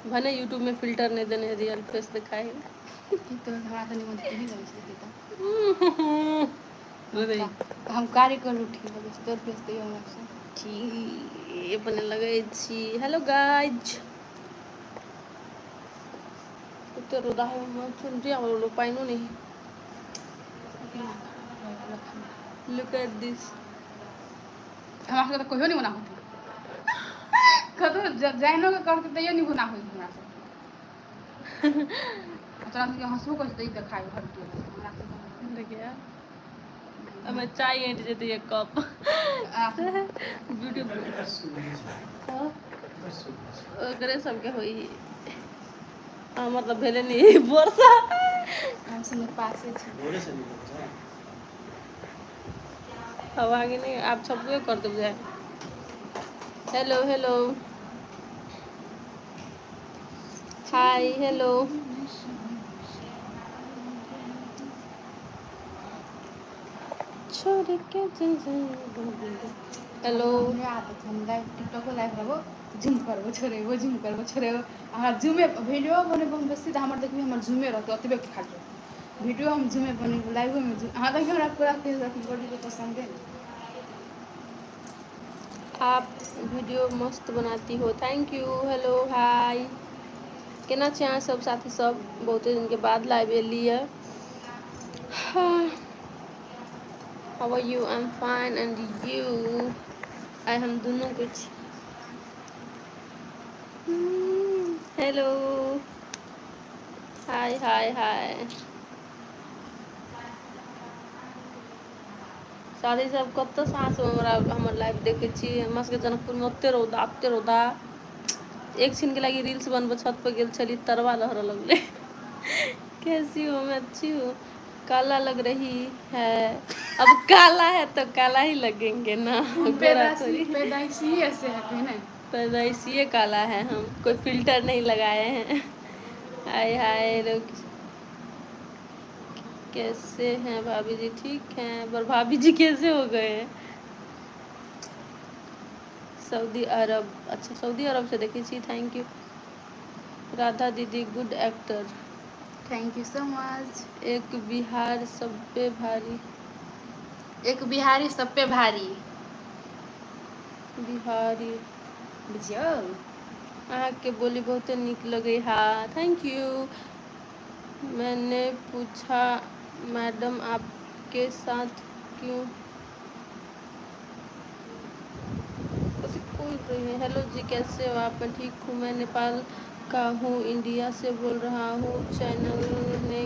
भने यूट्यूबमे फिल्टर नहि देने है, रियल फेस देखाइ है। ठीक तऽ हमरा तऽ निमन तू ही लगै छै देखै। तऽ तऽ हम कार्य करू, ठीक लगै छै तोर फेस, तैयो हमरा से छी बने लगै छी। हेलो गाइज, एते रौदा है, पानिओ नहि। Look at this. हमरा सबके तऽ कहियो नहि ओना होतै। कतहु जाइनो के करतै तैयो नहि ओना होइ हमरा सबके। तोरा सबके हँसबो करै छै तऽ ई देखाइ हटि। हमरा सबके देखिए, हमे चाय ऐंठ जेतै एक कप। ब्यूटी ओकरे सबके होइ, हमर तऽ भेलै नहि वर्षा। हम सुन पासे छी। अब आगे नहीं, आप छपबे कर दो जाए। हेलो हेलो, हाय, हेलो। छोड़ के। हेलो। हमरे आदत, हम लाइव, टिकटॉको लाइव रहबो, जूम करबो, छोड़ेबो, जूम करबो, छोड़ेबो। हमरा जूमे वीडियो बनेबो हम बेसी, तऽ हमर देखबी, हमर जूमे रहतौ ओतबे खाली। वीडियो हम जूमे बनेबो, लाइवोमे जूम। अहाँ देखियौ, हमरा पूरा फेस अथी बॉडीके पसन्दे नहि। आप वीडियो मस्त बनाती हो, thank you. Hello, हाय, केना छी अहाँ सब साथी सब? बहुते दिनके बाद लाइव एली है। How are you? I'm fine, and you? आइ हम दुनू कुछ। हेलो, हाय हाय हाय। साथी सब, कतऽसँ अहाँ सब हमरा हमर लाइव देखै छी? हमरा सबके जनकपुरमे ओते रौदा, ओते रौदा। एक क्षणके लागि रील्स बनबऽ छत पर गेल छली, तरवा लहरऽ लगलै। कैसी हो? मैं अच्छी हूँ। काला लग रही है। अब काला है तो काला ही लगेंगे ना, गोरा थोड़ी। पैदाइशी ही ऐसे है ने। पैदाइशी काला है हम, कोई फिल्टर नहीं लगाए हैं। हाय हाय। लोग कैसे हैं? भाभी जी ठीक हैं, पर भाभी जी कैसे हो गए हैं? सऊदी अरब, अच्छा, सऊदी अरब से देखै छी, thank you. Radha दीदी good actor. Thank you so much. एक बिहार सब पे भारी। एक बिहारी सब पे भारी। बिहारी। बुझियौ। अहाँके बोली बहुते नीक लगै हा, thank you. मैंने पूछा मैडम आपके साथ क्यों कथी बोल रही है? हेलो जी, कैसे हो आप? मैं ठीक हूँ। मैं नेपाल का हूँ, इंडिया से बोल रहा हूँ। चैनल ने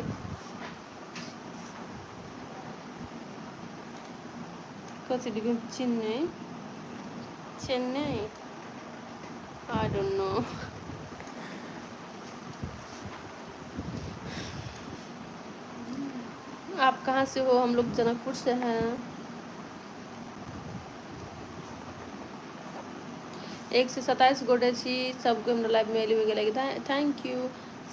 कथी लिखू? Chennai, Chennai, I don't know. आप कहाँ से हो? हम लोग जनकपुर से हैं। 127 गोटे छी, सबके हमरा लाइवमे एली हो गेलै, thank you.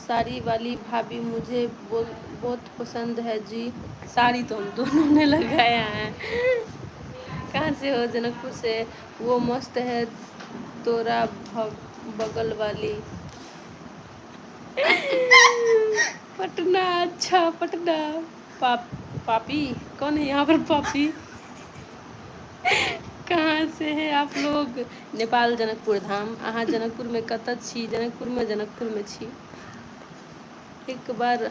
साड़ी वाली भाभी मुझे बोल बहुत पसंद है जी। साड़ी तो हम दोनों ने लगाया है। कहाँ से हो? जनकपुर से। वो मस्त है तोरा बगल वाली। पटना, अच्छा, पटना। पापी कौन है यहाँ पर? पापी। कहाँ से है आप लोग? नेपाल, जनकपुर धाम। अहाँ जनकपुरमे कतऽ छी? जनकपुरमे, जनकपुरमे छी। एक बार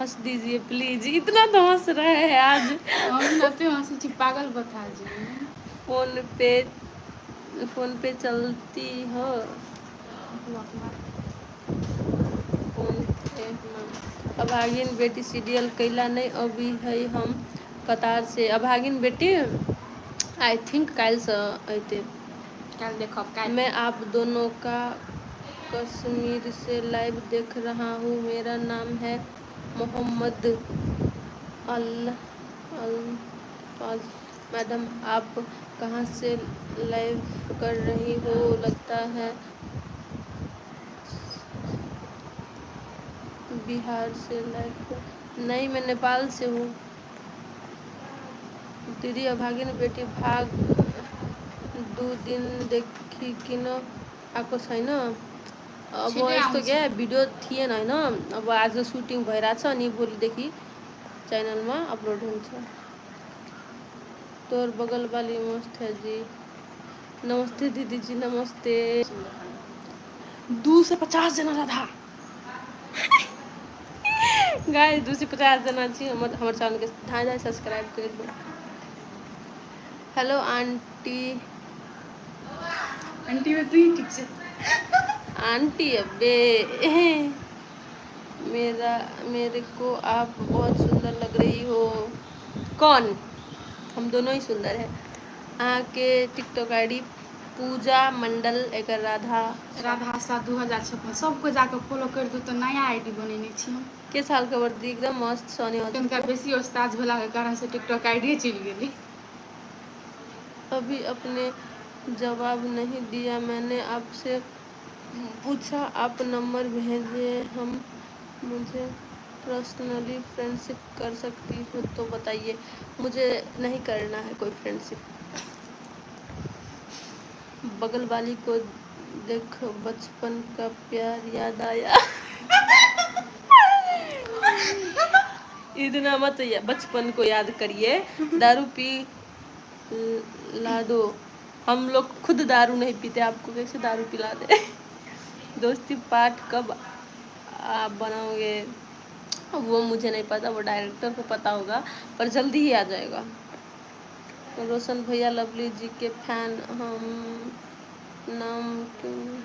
हंस दीजिए प्लीज, इतना तो हंस रहे हैं आज। हम एते हँसै छी, पागल बता जे। फोन पे, फोन पे चलती हो? फोन पे। अभागिन बेटी सीरियल कैला नहीं अभी है? हम कतार से। अभागिन बेटी I think काल्हिसँ अयतै। काल्हि देखब, काल्हि। मैं आप दोनों का कश्मीर से लाइव देख रहा हूँ। मेरा नाम है मोहम्मद अल अल्फाज। मैडम, आप कहाँ से लाइव कर रही हो? लगता है बिहार से लाइव कर। नहीं, मैं नेपाल से हूँ। दीदी, अभागिन बेटी भाग 2 दिन देखि किन आएको छैन? अब छिटै यस्तो आउँछ। क्या भिडियो थिएन होइन। अब आज सुटिङ भइरहेछ अनि भोलिदेखि च्यानलमा अपलोड हुन्छ। तोर बगल वाली मस्त है जी। नमस्ते दीदी जी, नमस्ते। 250 जना राधा गाइस, 250 जना छी। हमर हमर चैनलके धाँइ धाँइ सब्सक्राइब करि दू। Hello aunty. आंटी में तू ही ठीक छै। आंटी अब्बे मेरा मेरे को आप बहुत सुंदर लग रही हो। कौन? हम दोनों ही सुंदर है। अहाँके टिकटॉक आईडी पूजा मंडल एकर राधा। राधा साह 2056, सबको जाकऽ फॉलो करि दू। तऽ नया आईडी बनेने छी हम। के साल खबर दी एकदम मस्त सोनी। तनिका बेसी उस्ताद भेलाके कारण से टिकटॉक आईडी चलि गेलै। अभी अपने जवाब नहीं दिया। मैंने आपसे पूछा, आप नंबर भेजे, हम मुझे पर्सनली फ्रेंडशिप कर सकती हो तो बताइए। मुझे नहीं करना है कोई फ्रेंडशिप। बगल वाली को देख बचपन का प्यार याद आया। इतना मत बचपन को याद करिए। दारू पी ला दो। हम लोग खुद दारू नहीं पीते, आपको कैसे दारू पिला दे? दोस्ती पार्ट कब आप बनाओगे? वो मुझे नहीं पता, वो डायरेक्टर को पता होगा, पर जल्दी ही आ जाएगा। रोशन भैया, लवली जी के फैन हम। नाम क्यों नहीं?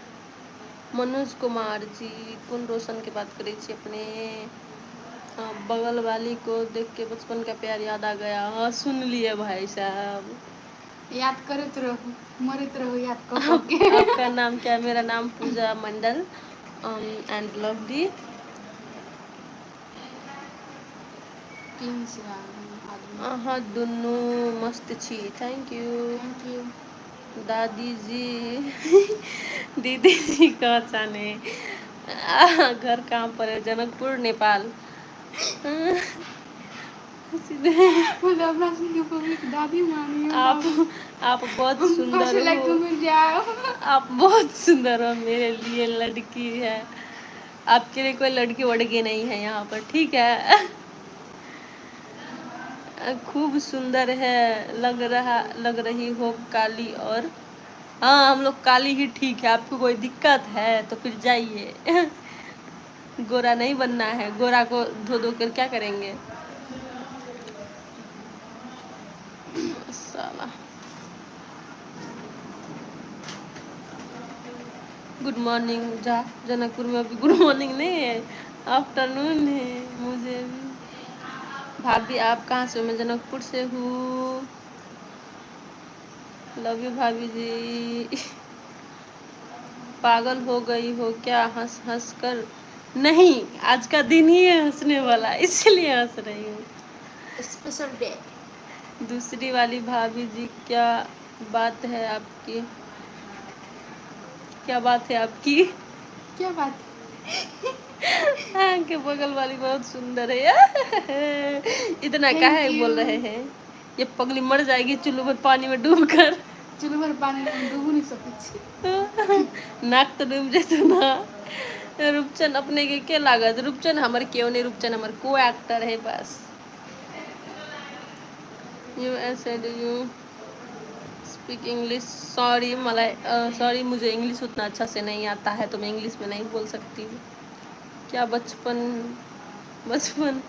मनोज कुमार जी, कौन रोशन के बात करै छी अपने? हाँ, बगल वाली को देख के बचपन का प्यार याद आ गया। हाँ, सुन लिए भाई साहब। याद करैत रहू, मरैत रहू याद कऽ कऽ के। आपका नाम क्या है? मेरा नाम पूजा मंडल एंड लवली। 300 आदमी। अहाँ दुनू मस्त छी। Thank you. Thank you. दादी जी, दीदी जी कहाँ जाने? घर कहाँ पर है? जनकपुर, नेपाल। मतलब अपना सुन पब्लिक दादी मानी। आप बहुत सुंदर लाइक हो। मिल जाओ। आप बहुत सुंदर हो, मेरे लिए लड़की है। आपके लिए कोई लड़की वड़की नहीं है यहाँ पर, ठीक है? खूब सुंदर है, लग रहा लग रही हो काली और हाँ, हम लोग काली ही ठीक है। आपको कोई दिक्कत है तो फिर जाइए। गोरा नहीं बनना है। गोरा को धो धो कर क्या करेंगे साला? गुड मॉर्निंग जा। जनकपुर में अभी गुड मॉर्निंग नहीं है, आफ्टरनून है। मुझे भी भाभी, आप कहाँ से हो? मैं जनकपुर से हूँ। लव you भाभी जी। पागल हो गई हो क्या हंस हंस कर? नहीं, आज का दिन ही है हंसने वाला, इसलिए हंस रही हूँ। Special day. दूसरी वाली भाभी जी, क्या बात है आपकी? क्या बात है आपकी? क्या बात? हाँ के बगल वाली बहुत सुंदर है। इतना Thank काहे you. बोल रहे हैं? ये पगली मर जाएगी चुल्लू भर पानी में डूब कर। चुल्लू भर पानी में डूबू नहीं सकै छी। नाक तो डूब जेतौ ना। रूपचन अपने के के लागत? रूपचन हमर केओ नहीं, रूपचन हमर को एक्टर है बस। You ऐसे do you speak English? Sorry, मलाई सॉरी, मुझे इंग्लिश उतना अच्छा से नहीं आता है, तो मैं इंग्लिश में नहीं बोल सकती हूँ। क्या बचपन बचपन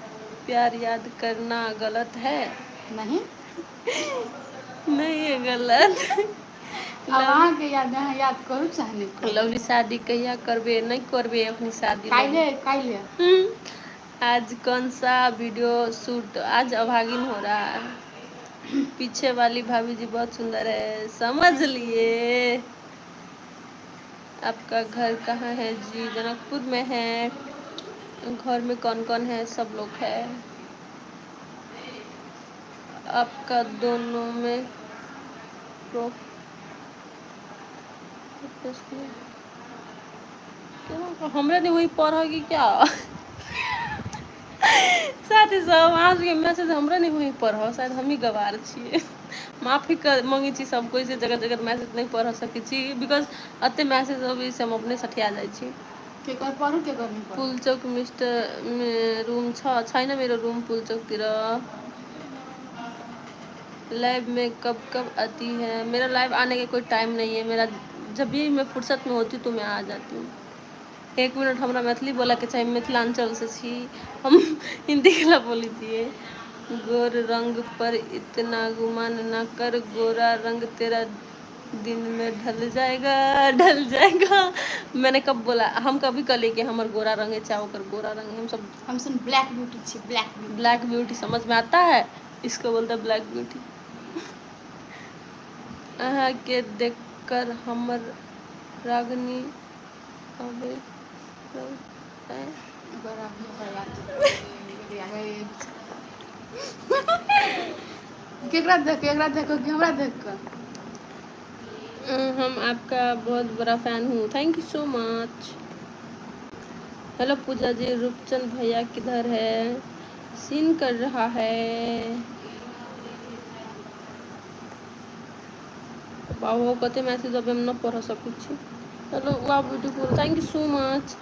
प्यार याद करना गलत है? नहीं। नहीं है गलत। अब अहाँके याद, अहाँ याद करू चाहे नहि करू। लवली, शादी कहिया करबे? नहीं करबे अखनी शादी। काल्हे, काल्हे। आज कौन सा वीडियो शूट? आज अभागिन हो रहा है। पीछे वाली भाभी जी बहुत सुंदर है। समझ लिए। आपका घर कहाँ है जी? जनकपुर में है। घर में कौन कौन है? सब लोग है। आपका दोनों में प्रोफेशनल क्या? हमरा नहीं वही पढ़ कि क्या? साथी सब, अहाँ सबके मैसेज हमरा नहि होई पढ़, शायद हमही गवार छियै। माफी मंगै छी सब कोइ से, जगह जगह मैसेज नहि पढ़ सकै छी, because एते मैसेज अबै से हम अपने सठिया जाइ छी। केकर पढू, केकर नहि पढू? पुलचोक मिस्टर रुम छ छैन मेरो रुम पुलचोकतिर। लाइव में कब कब आती है? मेरा लाइव आने का कोई टाइम नहीं है। मेरा जब भी मैं फुर्सत में होती हूँ तो मैं आ जाती हूँ। एक मिनट, हमरा मैथिली बोलऽके चाही। मिथिलाञ्चलसँ छी हम, हिन्दी केला बोलै छियै? गोर रंग पर इतना गुमान न कर, गोरा रंग तेरा दिन में ढल जाएगा, ढल जाएगा। मैंने कब बोला? हम कभी कहले कि हमर गोरा रंग है, चाहे ओकर गोरा रंग है, हम सब हम सुन ब्लैक ब्यूटी छी, ब्लैक ब्यूटी। ब्लैक ब्यूटी समझ में आता है? इसको बोलते हैं ब्लैक ब्यूटी। अहाँके देखकर हमर रागनी अबे हैं? ओकर ओकर बात केकरा देख, केकरा देखो कि हमरा देख कऽ? हम आपका बहुत बड़ा फैन हूँ। Thank you so much. Hello Puja ji. Roopchand भैया किधर है? सीन कर रहा है। बाबू, कते मैसेज अभी हम न पढ़ सकै छी। हेलो, वाह, beautiful. Thank you so much.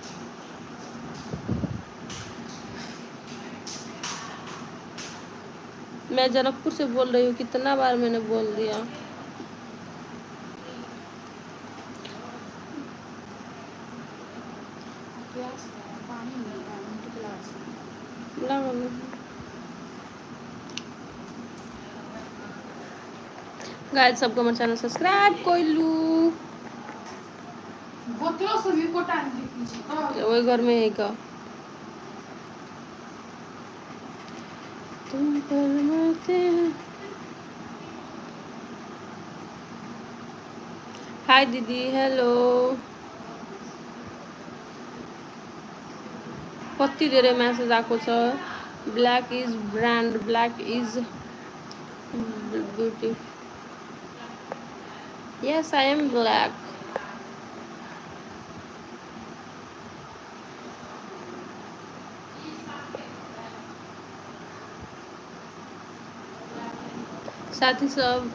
मैं जनकपुर से बोल रही हूँ, कितना बार मैंने बोल दिया। प्यास, पानी नहीं है गिलास। लागल। गाइस, सबको हमर चैनल सब्सक्राइब कइलू। बोतलो सब एकोटा नहि देखै छी तऽ। ओहि घर में है का तुम पर मरते हैं। हाय दीदी, हेलो। कति धेरै म्यासेज आएको छ। Black is brand, black is beauty. Yes, I am black. साथी सब,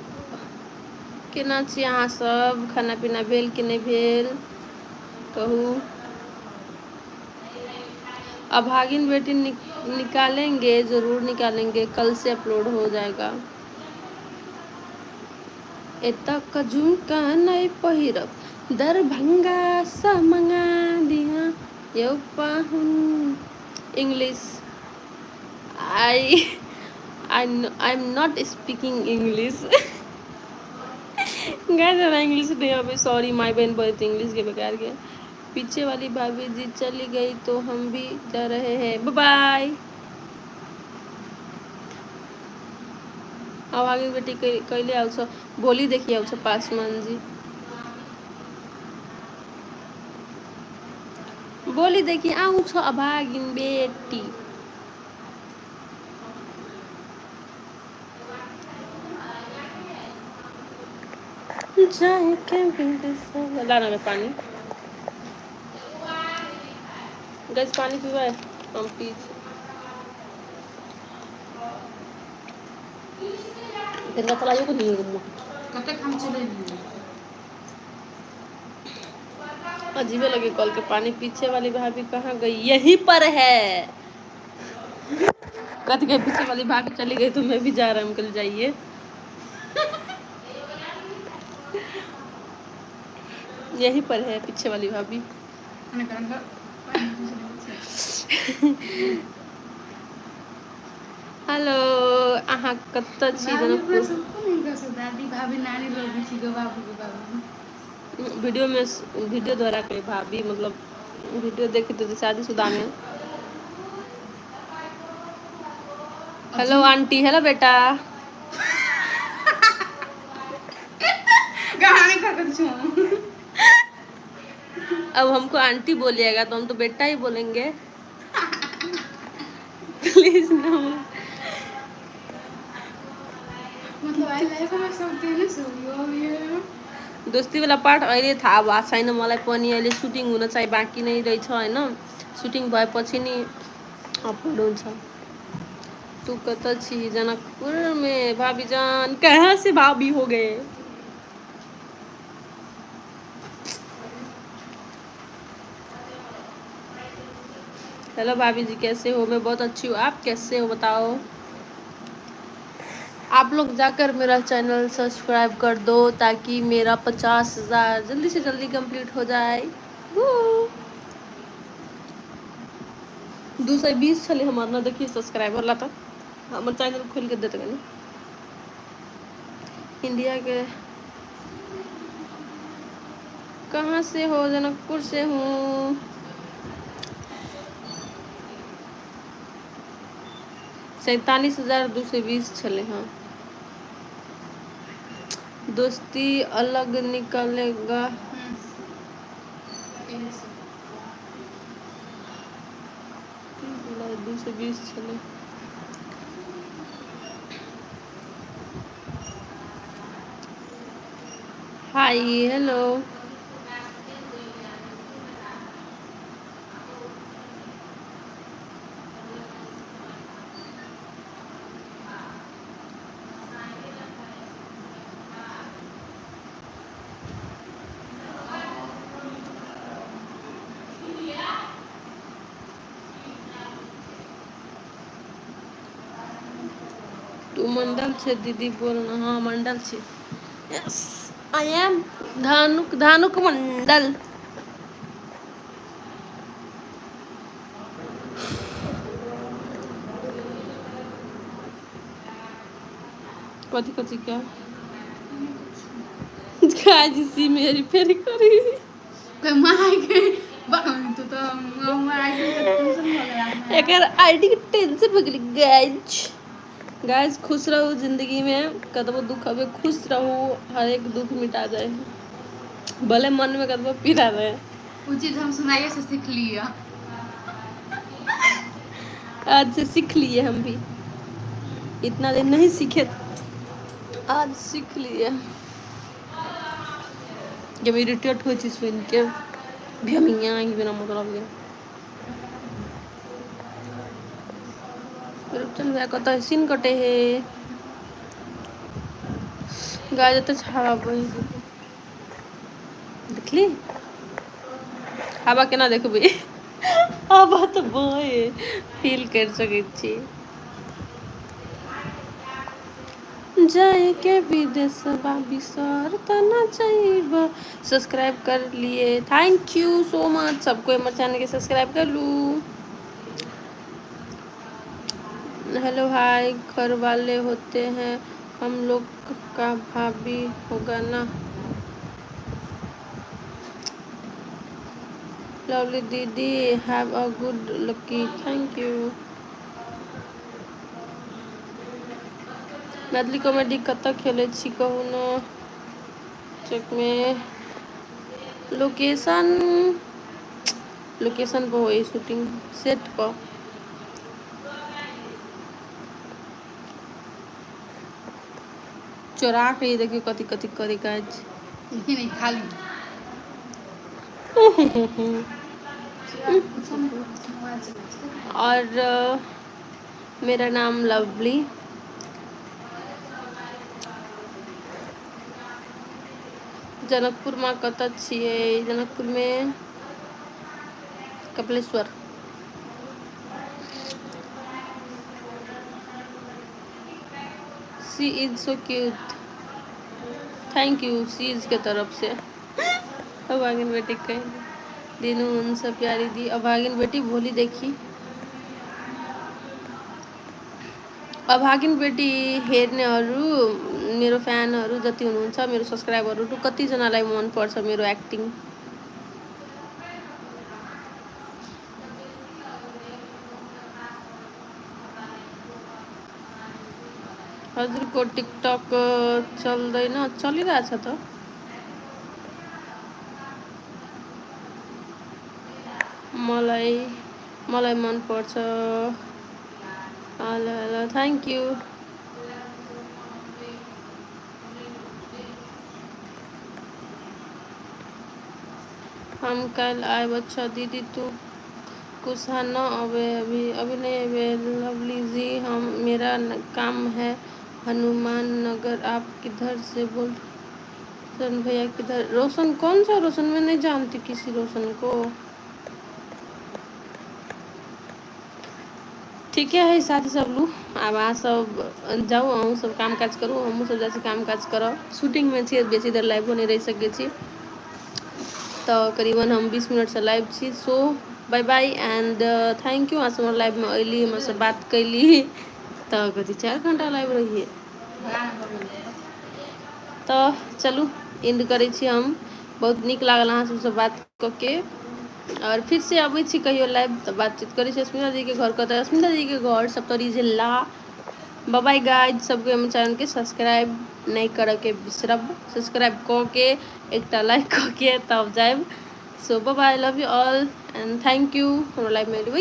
केना छी अहाँ सब? खाना पीना भेल कि नहि भेल, कहू। अभागिन बेटी निकालेंगे, जरूर निकालेंगे। कल से अपलोड हो जाएगा। एतऽ झुमका नहि पहिरब, दरभंगा सँ मंगा दिहा यौ पाहुन। English, I am not speaking English, guys. हमरा इंग्लिश नहीं अभी, सॉरी। माई बहन बोलते इंग्लिश के बेकार के। पीछे वाली भाभी जी चली गई तो हम भी जा रहे हैं, बाय। अभागिन बेटी कहिले आउँछ? भोलिदेखि आउँछ पासवान जी, भोलिदेखि आउँछ अभागिन बेटी। जाए के लाना में पानी। गैस, पानी पीवा है? हम पी तेरा चलाइयो को नहीं है। कतेक हम चलेलियै। अजीबे लगे कल के पानी। पीछे वाली भाभी कहाँ गई? यहीं पर है। कथ गए, पीछे वाली भाभी चली गई तो मैं भी जा रहा हूँ। कल जाइए। यहीं पर है पीछे वाली भाभी। मने करन कर पानि चलेबै। हेलो, अहाँ कतऽ छी? भाभी अपना जनकपुर। सब कोन हिनका सब दादी, भाभी, नानी लोग छी गो, बाबू गो, बाबू। वीडियो में, वीडियो द्वारा के भाभी, मतलब वीडियो देखे तो शादीशुदा में। हेलो आंटी, हेलो बेटा। गाना नहीं कर छु। अब हमको आंटी बोलिएगा तो हम तो बेटा ही बोलेंगे। प्लीज ना। मतलब I life में सब दिन सुनियो ये। दोस्ती वाला पार्ट अहिले थाहा भएको छैन मलाई पनि। अहिले सुटिङ हुन चाहिँ बाँकी नै रहेछ, होइन? सुटिङ भएपछि नि अपलोड हुन्छ। तू कतऽ छी? जनकपुर में भाभी जान। कहाँ से भाभी हो गए? हेलो भाभी जी, कैसे हो? मैं बहुत अच्छी हूँ, आप कैसे हो बताओ। आप लोग जाकर मेरा चैनल सब्सक्राइब कर दो ताकि मेरा 50,000 जल्दी से जल्दी कंप्लीट हो जाए। 220 छलै हमर ने, देखिए सब्सक्राइबर ला तऽ हमर चैनल खोलि के देत कनी। इंडिया के कहाँ से हो? जनकपुर से हूँ। 47,220 छलै। हाँ, दोस्ती अलग निकलेगा। 220 छलै। हाय हेलो, तू मंडल छे दीदी? बोल ना। हाँ, मंडल छे। Yes, I am Dhanuk, Dhanuk Mandal. कथी कथी क्या गाइस सिम रिपेयर करी। कोई मार के तू तो मार के टेंशन हो गया। एकर आईडी के टेंशन भऽ गेलै। गाइस, गाइस, खुश रहू जिंदगी में, कतबो दुख आवे खुश रहू, हर एक दुख मिटा जाए, भले मन में कतबो पीड़ा रहे। वो चीज हम सुनाइए से सीख लिया। आज से सीख लिए हम भी, इतना दिन नहीं सीखे, आज सीख लिए। जब इरिटेट होइ छी सुनि के भी हम यहाँ ही बिना मतलब के। रूपचंद भैया कतऽ सीन कटे हे? गाय जते हवा बहे, देखली हवा केना देखबै? हवा तऽ बहे, फील कर सकै छी। जाए के विदेशवा बिसर त न जाइब। सब्सक्राइब कर लिए, thank you so much. सबको हमर चैनल के सब्सक्राइब कर लू। हेलो हाय, घर वाले होते हैं हम लोग का भाभी होगा ना। लवली दीदी, have a good lucky, thank you. Maithili comedy कतऽ खेलै छी कहू ने? चकमे लोकेशन, लोकेशन पर होइ शूटिंग सेट पर। चोरा के देखियौ कथी कथी करै गाइस। देखिए नहीं खाली और मेरा नाम लवली। जनकपुर में कतऽ छियै? जनकपुर में Kapileshwar. She is so cute, thank you she is के तरफ से। अभागिन बेटी कह दिनु उनसे प्यारी दी। अभागिन बेटी भोली देखी। अभागिन बेटी हेर्नेहरू मेरो फ्यानहरू जति हुनुहुन्छ, मेरो सब्सक्राइबरहरू कतिजनालाई मनपर्छ मेरो एक्टिङ? हजुरको टिकटक चल्दैन? चलिरहेछ त। मलाई मलाई मनपर्छ। Hello hello, thank you. हम कल आए। अच्छा दीदी, तू कुशहा न अबे, अभी अभी नहीं अबे। लवली जी, हम मेरा काम है हनुमान नगर, आप किधर से बोल? रोशन भैया किधर? रोशन कौन सा रोशन? मैं नहीं जानती किसी रोशन को। ठीके है साथी सब लू, आब अहाँ सब जाउ, अहूँ सब काम काज करू, हमहूँ सब जाइ छी काम काज करब। शूटिंगमे छियै, बेसी देर लाइवो नहि रहि सकै छी। तऽ करीबन हम 20 मिनटसँ लाइव छी। So bye bye and thank you. अहाँ सब हमर लाइवमे अयली, हमरासँ बात कैली। तऽ कथी 4 घंटा लाइव रहियै। तऽ चलू, एंड करै छी हम। बहुत नीक लागल अहाँ सबसँ बात कऽ के आओर फिर से अबै छी कहियो लाइव तऽ बातचीत करै छी। अस्मिता दीदीके घर कतऽ? अस्मिता दीदीके घर सप्तरी जिला। बाय गाइज। सबके हमर चैनलके सब्सक्राइब नहि करऽके बिसरब। सब्सक्राइब कऽ के, एकटा लाइक कऽ के तब जायब। So bye, love you all and thank you. हमरा लाइवमे एलियै।